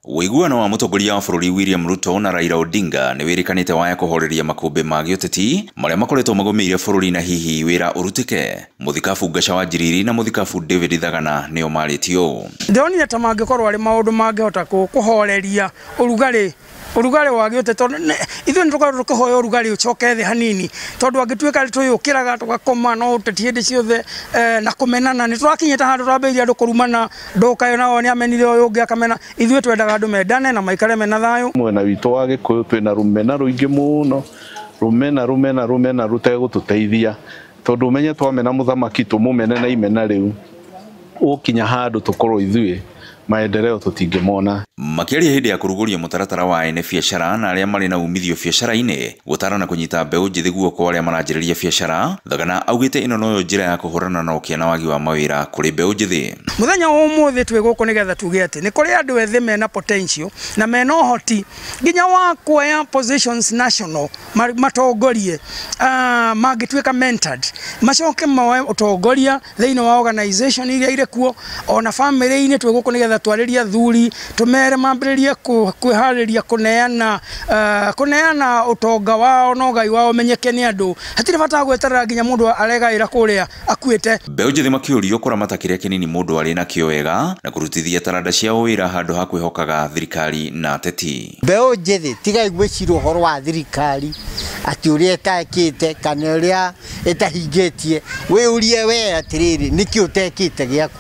Ũiguano wa mũtongoria wa bũrũri William Ruto na Raila Odinga nĩ wĩrĩkanĩte waya kũhoreria makũmbĩ ma gĩũteti marĩa makoretwo magũmĩire bũrũri na hihi wĩra ũrutĩke. Mũthikabu Ngaca wa Njiriri na mũthikabu David Thagana nĩo marĩtie ũũ. Ndĩronire ta mangĩkorwo arĩ maũndũ mangĩhota kũhoreria ũrugarĩ wa gĩũteti, tondũ ithuĩ nĩ tũkoragwo tũkĩhoya ũrugarĩ ũcoke thĩ hanini, tondũ angĩtuĩka twĩyũkĩraga tũgakoma no ũteti hĩndĩ ciothe na kũmenana. Nĩ tũrakinyĩte handũ twambĩrĩria andũ kũrumana, ndũkayo nao nĩ amenire ũyũ ũngĩ akamena. Ithuĩ twendaga andũ mendane na maikare mena thayũ. Mwena witũ wa Gĩkũyũ twĩna rũmena rũingĩ mũno, rũmena rũtegũtũteithia, tondũ ũmenye twamena mũthamaki tũmũmene na imena rĩu, ũkinya handũ tũkorwo ithuĩ maendeleo tũtingĩmona. Makĩaria hĩndĩ ya kũrugũria mũtaratara wa ene biacara na arĩa marĩ na umithio biacara-inĩ gũtara na kũnyita mbeũ njĩthĩ guoko arĩa maranjĩrĩria biacara, Thagana augĩte ĩno noyo njĩra ya kũhũrana na ũkĩa na wagi wa mawĩra kũrĩ mbeũ njĩthĩ. Mũthenya wa ũmũthĩ twĩ gũkũ nĩgetha tuge atĩ nĩ kũrĩ andũ ethĩ mena potential na mena ũhoti nginya wa kuoya positions national matongorie, mangĩtuĩka mentored, macoke moe ũtongoria thĩinĩ wa organization iria irĩ kuo, ona family-inĩ. Twĩ gũkũ nĩgetha twarĩrie athuri tũmere mambĩrĩrie kwĩharĩria kũneana ũtonga wao na ũgai wao ũmenyeke nĩ andũ. Hatirĩ bata wa gweterera nginya mũndũ aregaĩra kũrĩa akuĩte. Mbeũ njĩthĩ makĩũrio kũramata kĩrĩa kĩnini mũndũ arĩ nakĩo wega na kũrutithia taranda ciao wĩra handũ ha kwĩhokaga thirikari na ateti. Mbeũ njĩthĩ tigai gwĩciria ũhoro wa thirikari atĩ ũrĩa ĩtakĩte kana ũrĩa ĩtahingĩtie. Wĩũrie we atĩrĩrĩ, nĩkĩ ũtekĩte gĩaku?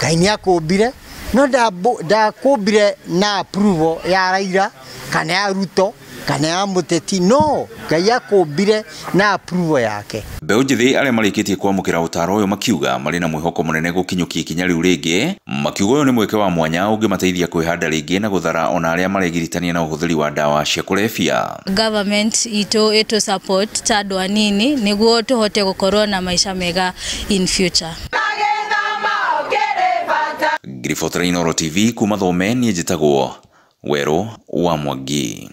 Ngai nĩ akũmbire, no ndakũmbire na approval ya Raila kana ya Ruto kana ya mũteti. No Ngai akũmbire na approval yake. Mbeũ njĩthĩ arĩa marĩkĩtie kwamũkĩra ũtaro ũyũ makiuga marĩ na mwĩhoko mũnene gũkinyũkia ikinya rĩu rĩngĩ, makiuga ũyũ nĩ mweke wa mwanya ũngĩmateithia kwĩhanda rĩngĩ na gũthara ona arĩa maregiritania na ũhũthĩri wa ndawa cia kũrebia. Government itũ ĩtũ support ta andũ anini nĩguo tũhote gũkorwo na maica mega in future. Ngiribotera Inooro TV kuma Thome, niĩ njĩtagwo Werũ wa Mwangi.